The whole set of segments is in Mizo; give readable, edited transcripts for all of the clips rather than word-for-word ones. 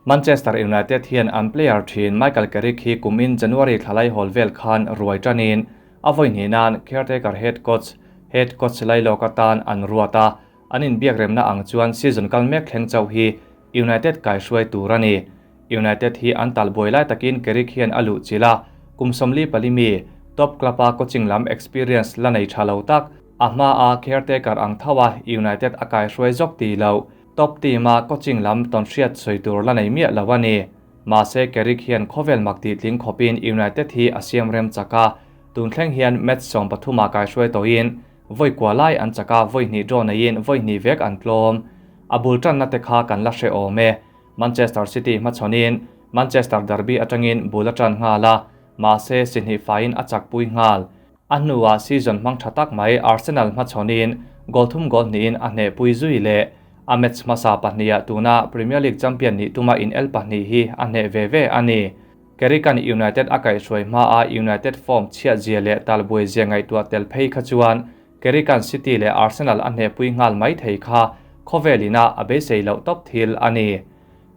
Manchester United hian an player thin Michael Carrick hi kumin January thla laihawl vel khan ruai tanin a vawi hnih nan caretaker head coach head coach lailawk atan an ruat a, an inbiak remna ang chuan season kal mek thleng chauh hi United kaihruai tur a ni. United hi an talbuai lai takin Carrick hian a luh chilh a, kum 44 mi, top club-a coaching lam experience la nei tha lo tak, a hmaa caretaker ang tho a United a kaihruai zawk ti lo, top team-a coaching lam tawnhriat sawi tur la nei miah lo a ni. Mahse Carrick hian khawvel mak tih tling khawpin United hi a siam rem chak a, tun thleng hian match 13 ah kaihruai tawhin vawi kua lai an chak a, vawi hnih draw neiin vawi hnih vek an tlawm. A bul tanna te kha kan la hre awm e. Manchester City hmachhawnin Manchester Derby atangin bul a tan nghal a, mahse si hnih faiin a chakpui nghal. A hnuah season hmang tha tak mai Arsenal hmachhawnin goal thum goal hnihin a hnehpui zui leh. A match hmasa pahniha tuna Premier League champion nih tuma in el pahnih hi a hneh ve ve a ni. Carrick-a'n United a kaihhruai hmaa United form chhiat zia leh talbuai zia ngaihtuah tel phei kha chuan Carrick-a'n City leh Arsenal a hnehpui nghal mai thei kha khawvel ina a beisei loh tawp thil a ni.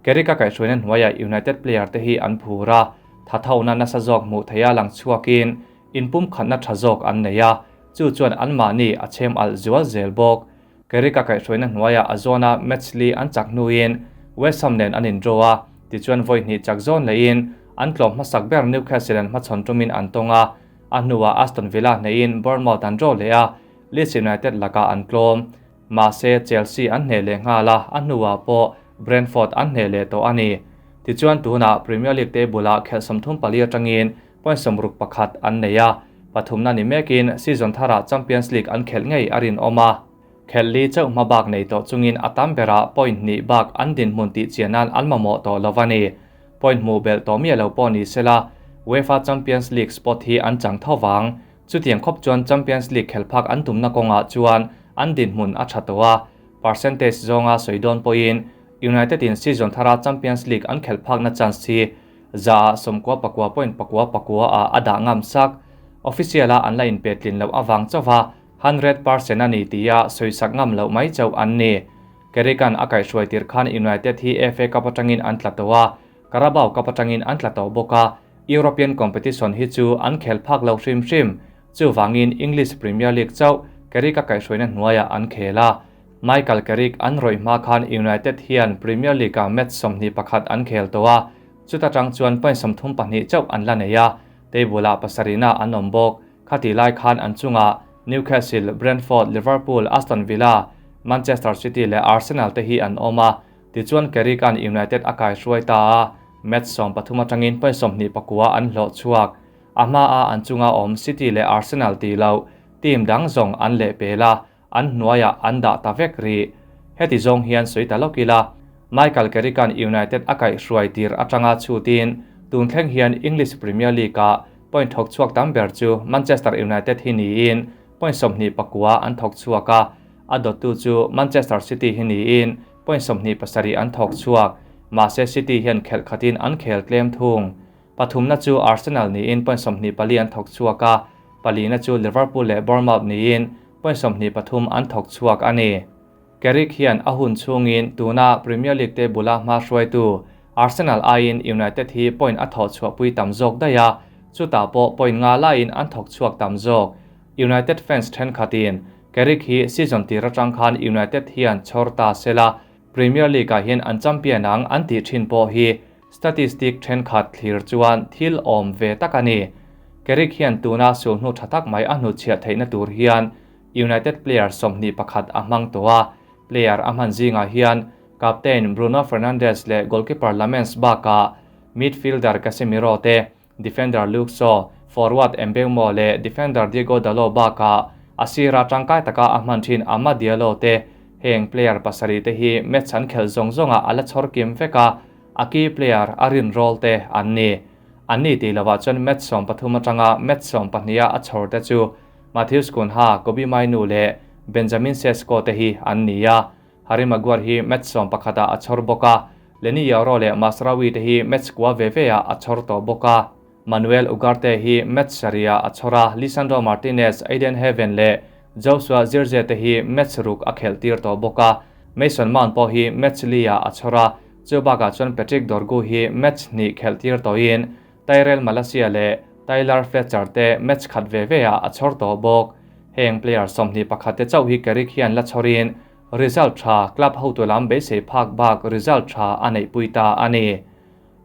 Carrick-a kaihhruaina hnuaiah United player te hi an phur a, thathona nasa zawk hmuh theia lang chhuakin inpumkhatna tha zawk an nei a, chu chuan anmahni a chhem alh zual zel bawk. Carrick-a kaihhruaina hnuaiah a zawna match li an chak hnuin West Ham nen an indraw a, tichuan vawi hnih chak zawn leiin an tlawm hmasak ber Newcastle an hmachhawn tumin an tawng a, a hnuah Aston Villa hneihin Bournemouth an draw leh a, Leeds United lakah an tlawm. Mahse, Chelsea an hneh leh nghal a, a hnuah pawh Brentford an hneh leh tawh a ni. Tichuan tunah Premier League table-ah khelh 34 atangin point 61 an nei a, pathumna ni mekin season tharah Champions League an khelh ngei a rinawm a. Khelh li chauh hma bak nei tawh chungin a tam berah point hnih bak an dinhmun tih chian nan an mamawh tawh lo a ni. Point hmuh belh tawh miah lo pawh ni sela, UEFA Champions League spot hi an chang tho vang. Chutiang khawp chuan Champions League khelh phak an tumna kawngah chuan an dinhmun a tha tawh a, percentage zawnga sawi dawn pawhin United in season thara Champions League an khelh phakna chance hi za ah 99 point pakua pakua ah a dah ngam sak. Official a an la inpetlin loh avang chauha 100% a ni tia sawisak ngam loh mai chauh an ni. Carrick-a'n a kaihhruai tir khan United hi FA Cup atangin an tla tawh a, Carabao Cup atangin an tla tawh bawk a, European competition hi chu an khel phak lo hrim hrim. Chuvangin English Premier League chauh Carrick-a kaihhruaina hnuaiah an khel a. Michael Carrick an rawih hma khan United hian Premier League-ah match 21 an khel tawh a, chuta tang chuan point 32 chauh an la nei a, table-ah pasarihna an awm bawk. Khati lai khan an chungah Newcastle, Brentford, Liverpool, Aston Villa, Manchester City leh Arsenal te hi an awm a, tichuan Carrick-a'n United a kaihruai ta a, match 13 atangin point 29 an hlawh chhuak. A hmaa an chunga awm City leh Arsenal tih loh team dang zawng an leh pel a, an hnuaiah an dah ta vek rih. Heti zawng hian sawi ta lawk ila, Michael Carrick-a'n United a kaihhruai tir atanga chhutin tun thleng hian English Premier League-ah point thawk chhuak tam ber chu Manchester United hi niin point 29 an thawk chhuak a, a dawttu chu Manchester City hi niin point 27 an thawk chhuak. Mahse City hian khelh khatin an khel tlem thung. Pathumna chu Arsenal niin point 24 an thawk chhuak a, palina chu Liverpool leh Bournemouth niin point 23 an thawk chhuak a ni. Carrick hian a hun chhungin tuna Premier League table-a hma hruaitu Arsenal aiin United hi point a thawh chhuahpui tam zawk daih a, chutah pawh point nga laiin an thawk chhuak tam zawk. United fans thenkhatin Carrick hi season tir atang khan United hian chhawr ta sela, Premier League-ah hian an champion ang an tih thin pawh hi statistic thenkhat thlir chuan thil awm ve tak a ni. Carrick hian tuna sulhnu tha tak mai a hnutchhiah theihna tur hian United player 21 a hmang tawh a, player a hman zingah hian captain Bruno Fernandes leh goalkeeper Lammens bakah midfielder Casemiro te, defender Luke Shaw, forward Mbeumo leh defender Diego Dalot bakah a sira tangkai taka a hman thin Amad Diallo te. Heng player pasarih te hi match an khelh zawng zawngah a la chhawr kim vek a, a key player a rin roll te an ni. An ni tih lovah chuan match 13 atanga match 12 a chhawr te chu Matheus Cunha, Kobbie Mainoo leh Benjamin Sesko te hi an ni a. Harry Maguire hi match 11 ah a chhawr bawk a, Leny Yoro leh Mazraoui te hi match kua ve ve ah a chhawr tawh bawk a. Manuel Ugarte hi match sarih ah a chhawr a, Lisandro Martinez, Ayden Heaven leh Joshua Zirkzee te hi match ruk a khelh tir tawh bawk a. Mason Mount pawh hi match li ah a chhawr a, Chu bakah chuan Patrick Dorgu hi match hnih khelh tir tawhin Tyrell Malacia leh Tyler Fletcher te match khat ve ve ah a chhawr tawh bawk. Heng player 21 te chauh hi Carrick hian la chhawrin result tha club hotu lam beisei phak bak result tha a neihpui ta a ni.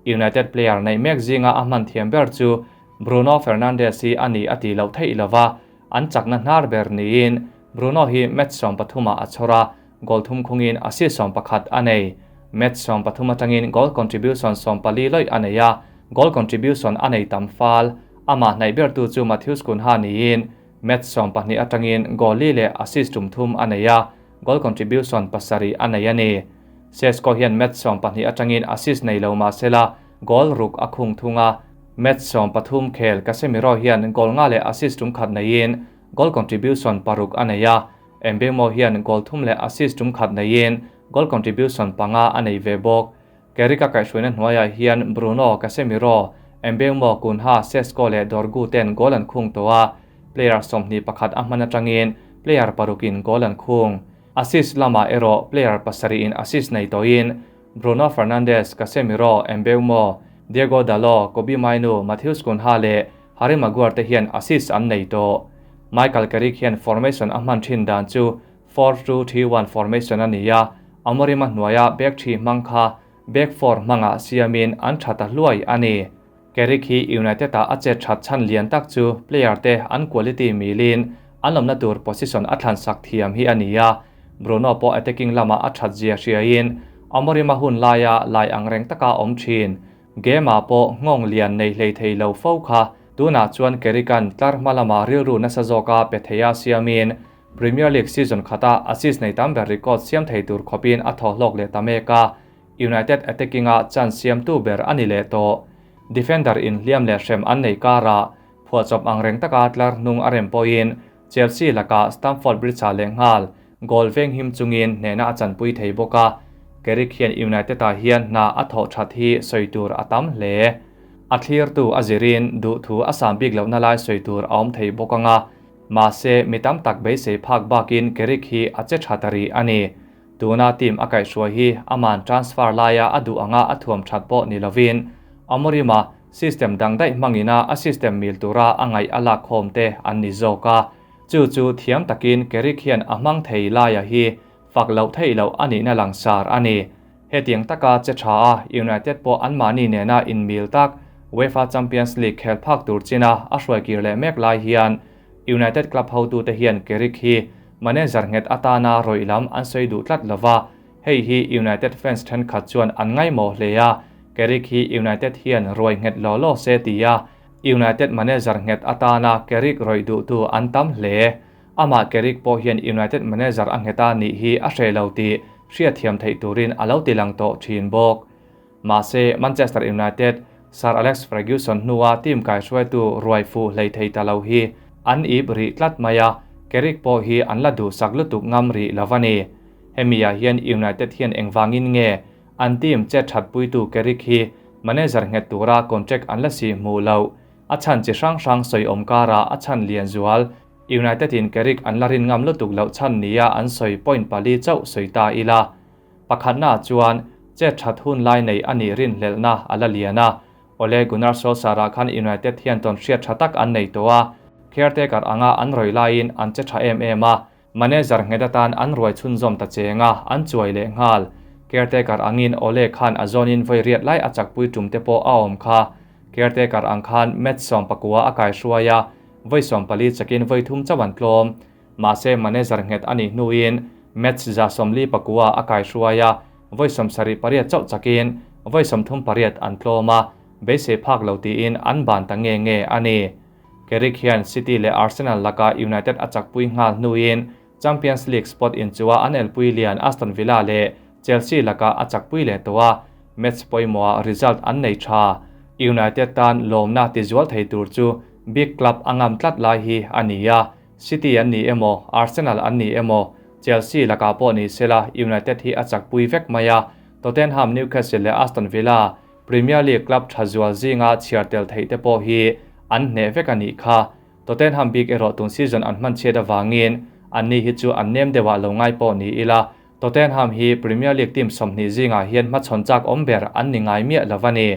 United player neih mek zinga a hman thiam ber chu Bruno Fernandes hi a ni a tih loh theih lova, an chakna hnar ber niin Bruno hi match 13 ah a chhawr a, goal thum khungin assist 11 a nei. Match 13 atangin goal contribution 14 lawih a nei a, goal contribution a nei tam fal. Amah hnaih bertu chu Matheus Cunha niin match 12 atangin goal li leh assist tum thum a nei a, goal contribution 7 a nei a ni. Sesko hian match 12 atangin assist nei lo mahsela goal ruk a khung thunga, match 13 khel Casemiro hian goal nga leh assist tum khat neiin goal contribution 6 a nei a, Mbeumo hian goal thum leh assist tum khat neiin goal contribution 5 a nei ve bawk. Carrick a kaihhruaina hnuaiah hian Bruno, Casemiro, Mbeumo, Cunha, Sesko leh Dorgu ten goal an khung tawh a, player 21 a hman atangin player 6 in goal an khung. Assist lamah erawh player 7 in assist nei tawhin Bruno Fernandes, Casemiro, Mbeumo, Diego Dalot, Kobbie Mainoo, Matheus Cunha leh Harry Maguire te hian assist an nei tawh. Michael Carrick hian formation a hman thin dan chu 4-2-3-1 formation a ni a, Amorim a hnuaia back 3 hmang kha back 4 hmanga siamin an thata hluai a ni. Carrick hi United a a che that chan lian tak chu player te an quality milin an lawmna tur position a thlan sak thiam hi a ni a, Bruno pawh attacking lama a that zia hriain Amorim a hun laia lai ang reng taka awm thin. Game ah pawh ngawng lian nei hlei thei lo fo kha tunah chuan Carrickan tlar hma lama rilru nasa zawka pe theia siamin Premier League season khata assist nei tam ber record siam thei tur khawpin a thaw hlawk leh ta mek a, United attacking a chance siam tu ber a ni leh tawh. Defender in hliam leh hrem an nei kara phuahchawp ang reng taka tlar hnung a rem pawhin Chelsea laka Stamford Bridge ah leh nghal goal veng him chungin hnehna a chanpui thei bawk a, Carrick hian United ah hian hna a thawh that hi sawi tur a tam hle. A thlir tu a zirin duh thu a sam bik lohna lai sawi tur a awm thei bawk anga, mahse mi tam tak beisei phak bakin Carrick hi a che tha ta rih a ni. Tuna team a kaihhruai hi aman transfer laia a duh anga a thuam that pawh ni lovin Amorima system dang daih hmangina a system mil tura a ngaih a lak khawm te an ni zawk a, chu chu thiam takin Carrick hian a hmang thei laia hi fak loh theih loh a nihna langsar a ni. Hetiang taka che tha a United pawh an mahni nena in mil tak UEFA Champions League khel phak tur china a hruai kir leh mek lai hian United club hotu te hian Carrick hi manager nget atana rawih lam an sawi duh tlat lova, hei hi United fans thenkhat chuan an ngaimawh hle a, Carrick hi United hian ruai nget lo lo se ti a, United manager nget atana Carrick rawih duh tu an tam hle. Amah Carrick pawh hian United manager a ngheta nih hi a hre lo ti hriat thiam theih turin a lo ti lang tawh thin bawk. Mahse Manchester United Sir Alex Ferguson hnuah team kaihruaitu ruai fu hlei thei ta lo hi an ip rih tlat mai a, Carrick pawh hi an la duh sak lutuk ngam rih lo a ni. Hemi ah hian United hian engvangin nge an team che that puitu Carrick hi manager nget tura contract an la si hmu lo. A chan chi hrang hrang sawi awm kara a chan lian zual United in Carrick an la rin ngam lutuk lo chan nia an sawi point 4 chauh sawi ta ila. Pakhatna chuan che that hun lai nei ani rin hlelna ala liana. Ole Gunnar Solskjaer khan United hian ton hriat tha tak an nei to a, caretaker anga an roi laiin an che tha em em a, manager ngedatan an ruai chhunzawm ta chenga an chuai leh nghal. Caretaker angin Ole khan a zawnin voi riat lai a chakpui tum te pawh a awm kha. Caretaker ang khan match 19 a kai hruaia voi 14 chakin voi thum chawan tlawm. Mahse manager nget ani hnuin match za 49 a kai hruaia voi 78 chauh chakin voi 38 an tlawma beisei phak lo tiin an ban ta nge nge ani. Carrick hian City leh Arsenal laka United a chakpui nghal hnuin Champions League spot in chuwa an elpui lian Aston Villa leh Chelsea laka a chakpui leh toa match pawimawh result an nei tha. United tan lawmna ti zual thei tur chu big club angam tlat lai hi ani a, City an ni emaw Arsenal an ni emaw Chelsea laka pawh ni sela United hi a chakpui vek mai a, Tottenham, Newcastle leh Aston Villa Premier League club tha zual zinga chhiar tel theih te pawh hi an hne vek ani kha. Tottenham bik erawh tun season an hman chhiat awangin an ni hi chu an nem deuhah lo ngai pawh ni ila. Tottenham hi Premier League team 20 zingah hian hmachhawn chak awm ber an ni ngai miah lo a ni.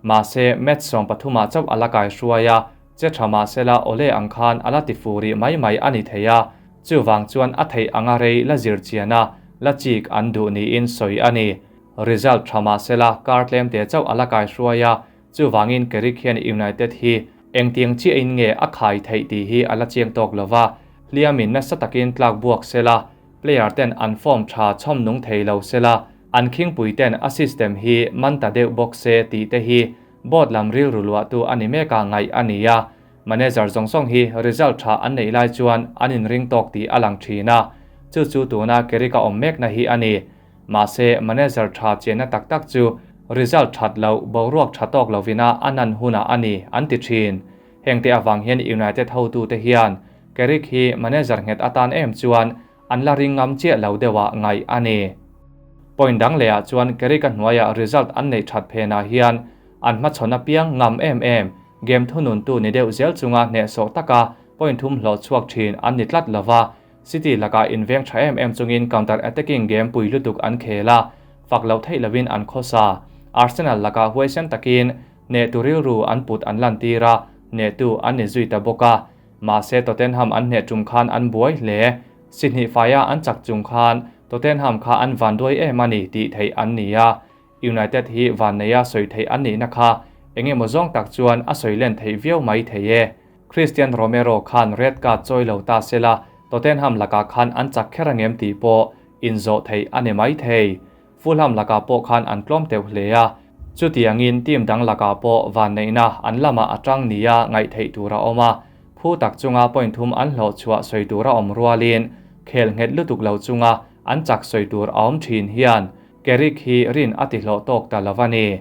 Mahse, match 13 ah chauh a la kai hruai a, che tha mahsela Ole ang khan a la ti fu rih mai mai a ni thei a, chuvang chuan a theih anga rei la zir chian a, la chik an duh niin sawi a ni. Result tha mahsela kar tlem te chauh a la kai hruai a, chuvangin Carrick hian United hi engtiang chiahin nge a khai theih tih hi a la chiang tawk lo va, hliamin nasa takin tlak buak sela, player ten an form tha chhawm nung thei lo sela, an khingpui ten a system hi man ta deuh bawk se tih te hi board lam rilru luahtu a ni mek a ngaih a ni a. Manager zawng zawng hi result tha an neih lai chuan an inring tawk tih a lang thin a, chu chu tuna Carrick a awm mekna hi a ni. Mahse, manager tha chenna tak tak chu result that loh boruak tha tawk lovina a nan hunah a ni an ti thin. Hengte avang hian United hotute hian Carrick hi manager nghet atan em chuan an la ring ngam chiah lo deuhah ngaih a ni. Point dang lehah chuan Carrick-a hnuaiah result an neih that phenah hian an hmachhawn apiang ngam em em game thununtu ni deuh zel chunga hnehsawh taka point thum hlawh chhuak thin an ni tlat lova, City lakah inveng tha em em chungin counter attacking game pui lutuk an khel a, fak loh theih lovin an khawsa. Arsenal lakah huaisen takin hnehtu rilru an put an lantir a, hnehtu an ni zui ta bawk a. Mahse Tottenham an hneh tum khan an buai hle. Sihnih faia an chak chung khan Tottenham kha an vanduai em a ni tih theih an ni a. United hi vanneia sawi theih an nihna kha eng emaw zawng tak chuan a sawi len theih viau mai thei e. Cristian Romero khan red card chawi lo ta sela Tottenham lakah khan an chak kher angem tih pawh inzawh theih a ni mai thei. Fulham lakah pawh khan an tlawm teuh hle a, chutiangin team dang lakah pawh vanneihna an lamah a tang nia ngaih theih tur a awm a, phu tak chunga point thum an hlawh chhuah sawi tur a awm rualin khel nghet lutuk lo chunga an chak sawi tur a awm thin hian Carrick hi rin a ti hlawh tawk ta lo a ni.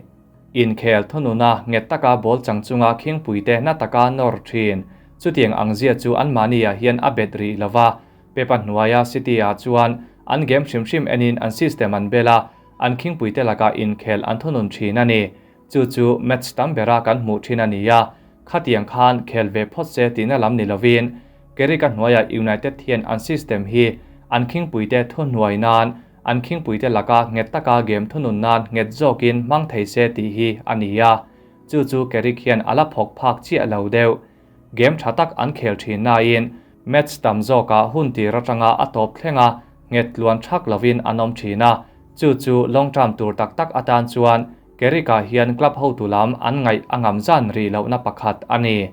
Inkhel thununa nghet taka ball chang chunga khingpuite na taka nawr thin. Chutiang ang zia chu anmahniah hian a bet rih lo va, Pep-a hnuaia City-ah chuan an game hrim hrim enin an system an bel a, an khingpuite lakah inkhel an thunun thin a ni. Chu chu match tam bera kan hmuh thin a ni a, khatiang khan khel ve phawt se tihna lam ni lovin Carrick-a hnuaia United hian an system hi an khingpuite thuhnuai nan an khingpuite laka nghet taka game thunun nan nghet zawkin hmang thei se tih hi a ni a, chu chu Carrick hian a la phawk phak chiah lo deuh. Game tha tak an khel thin nain match tam zawkah hun tir atanga a tawp thleng a, nghet tluan thak lovin an awm thin a, chu chu long term tur tak tak atan chuan Carrick-ah hian club hotu lam an ngaih a ngam zan rih lohna pakhat a ni.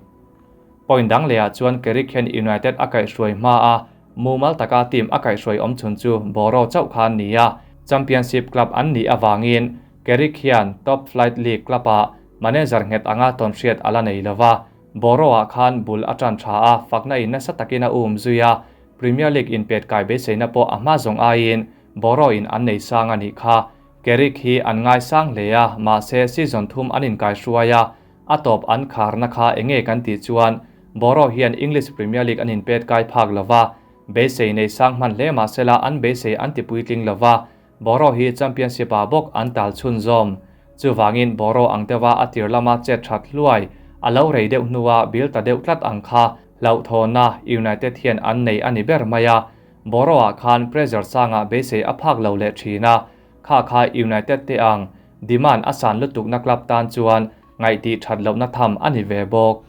Point dang lehah chuan Carrick hian United a kaihhruai hma a, mumal taka team a kaihhruai awm chhun chu Boro chauh kha an ni a, Championship club an nih avangin Carrick hian top flight league club-ah manager nghet anga tawnhriat a la nei lo va, Boro-ah khan bul a tan tha a, fakna in nasa takin a um zui a, Premier League inpet kai beiseina pawh a hma zawng aiin Boro-in an nei sang a nih kha. Carrick hi an ngai sang hle a, mahse season thum an inkaihruai a, a tawp an kharna kha enge kan tih chuan Boro hian English Premier League an inpet kai phak lo va, beisei nei sang hman hle mahsela an beisei an ti puitling lo va, Boro hi Championship-ah bawk an tal chhunzawm. Chuvangin Boro ang deuha a tir lama chet that hluai, a lo rei deuh hnua bil ta deuh tlat ang kha hlauhthawnna United hian an nei a ni ber mai a. Boro-ah khan pressure sangah beisei a phak lo leh thin a, kha kha United te ang demand a san lutukna club tan chuan ngaihtih that lohna tham a ni ve bawk.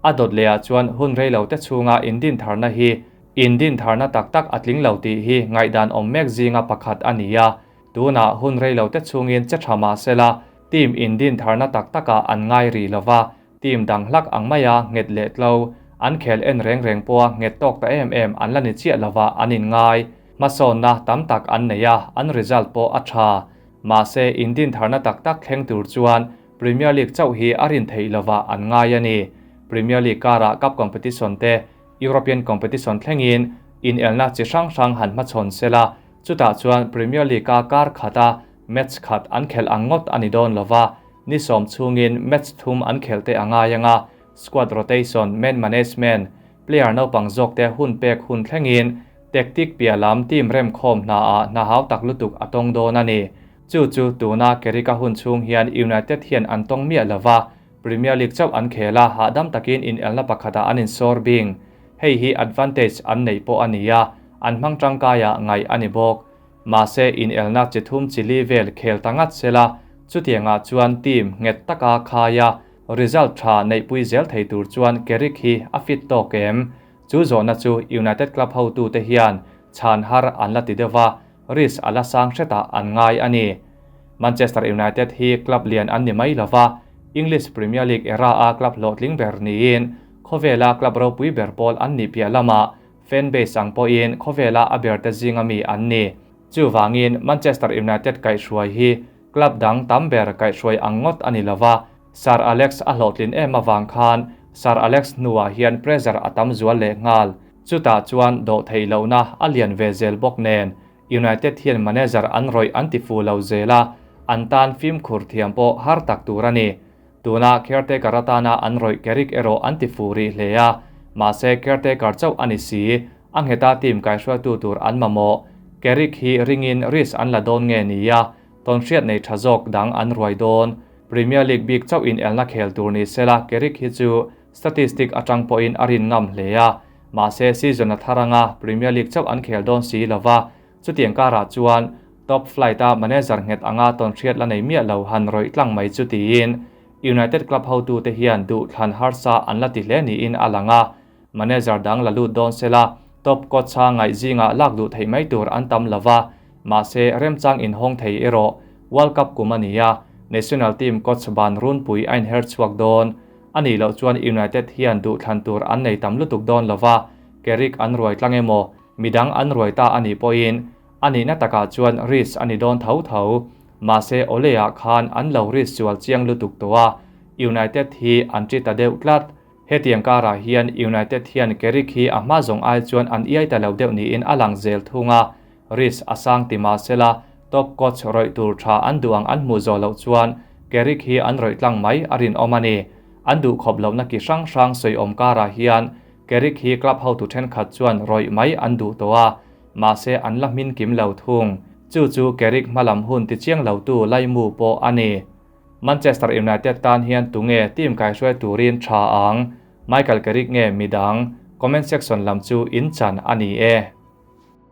A dawt lehah chuan hun reilo te chhunga indintharna hi Indintharna tak tak a tling lo tih hi ngaihdan awm mek zinga pakhat a ni a, tunah hun reilo te chhungin che tha mah sela team indintharna tak takah an ngai rih lo va, team dang hlak ang maia nghet leh tlo, an khel en reng reng pawha nghet tawk ta em em an la ni chiah lova an inngai. Hmasawnna tam tak an nei a, an result pawh a tha. Mahse indintharna tak tak thleng tur chuan Premier League chauh hi a rin theih lova an ngai a ni. Premier League karah cup competition te European competition thlengin inelna chi hrang hrang han hmachhawn sela, chutah chuan Premier League-a kar khata match khat an khelh ang ngawt a ni dawn lova, ni sawm chhungin match thum an khelh te a ngai anga, squad rotation, man management, player naupang zawkte hun pek hun thlengin tactic piah lam team remkhawm hnaah hna hau tak lutuk a tawng dawn a ni. Chu chu tuna Carrick-a hun chhung hian United hian an tawng miah lova, Premier League chauh an khel a, hahdam takin inelna pakhatah an insawr bing. Hei hi advantage an neih pawh a ni a, an hmang tangkaiah ngaih a ni bawk. Mahse inelna chi thum chi li vel khel ta ngat sela, chutiangah chuan team nghet taka khai a, result tha neihpui zel thei tur chuan Carrick hi a fit tawk em? Chu zawhna chu United club hotute hian chhan har an la ti deuh va, risk a la sang hretah an ngai a ni. Manchester United hi club lian an ni mai lova, English Premier League era-a club hlawhtling ber niin khawvela club ropui ber pawl an nih piah lamah fan base ang pawhin khawvela a berte zinga mi an ni. Chuvangin Manchester United kaihhruai hi club dang tam ber kaihhruai ang ngawt a ni lova, Sir Alex a hlawhtlin em avang khan Sir Alex hnuah hian pressure a tam zual leh nghal. Chutah chuan dawh theih lohna a lian ve zel bawk nen United hian manager an rawih an ti fu lo zel a, an tan fimkhur thiam pawh har tak tur a ni. Tuna caretaker atana an rawih Carrick erawh an ti fu rih hle a, mahse caretaker chauh a ni si, a ngheta team kaihruaitu tur an mamawh. Carrick hi ringin risk an la dawn nge nia, tawnhriat nei tha zawk dang an ruai dawn. Premier League bik chauh inelna khel tur ni sela Carrick hi chu statistic atang pawhin a rin ngam hle a, mahse season a thar anga Premier League chauh an khel dawn si lova, chutiang karah chuan top flight a manager nghet anga tawnhriat la nei miah lo han rawih tlang mai chu tiin United club hotute hian duhthlan harsa an la ti hle niin a lang a, manager dang la lut dawn sela top coach a ngaih zingah lak duh theih mai tur an tam lova, mahse remchang inhawng thei erawh World Cup kum a ni a, national team coach ban runpui a inher chhuak dawn. A nih loh chuan United hian duhthlan tur an nei tam lutuk dawn lova, Carrick an ruai tlang emaw, midang an ruai ta a nih pawhin a nihna takah chuan risk a ni dawn tho tho. Mahse Ole-ah khan an lo risk sual chiang lutuk tawh a, United hi an ṭi ta deuh tlat. Hetiang karah hian United hian Carrick hi a hma zawng ai chuan an iai ta lo deuh niin a lang zel thung a, Risk a sang ti mahsela top coach rawih tur tha an duh ang an hmuh zawh loh chuan Carrick hi an rawih tlang mai a rinawm a ni. An duh khawp lohna ki hrang hrang sawiawm karah hian Carrick hi club hotu thenkhat chuan rawih mai an duh tawh a, mahse an la hmin kim lo thung. Chu chu Carrick hmalam hun ti chiang lotu laimu pawh a ni. Manchester United tan hian tunge team kaihruai turin tha ang? Michael Carrick nge midang? Comment section lam chu in chan a ni e.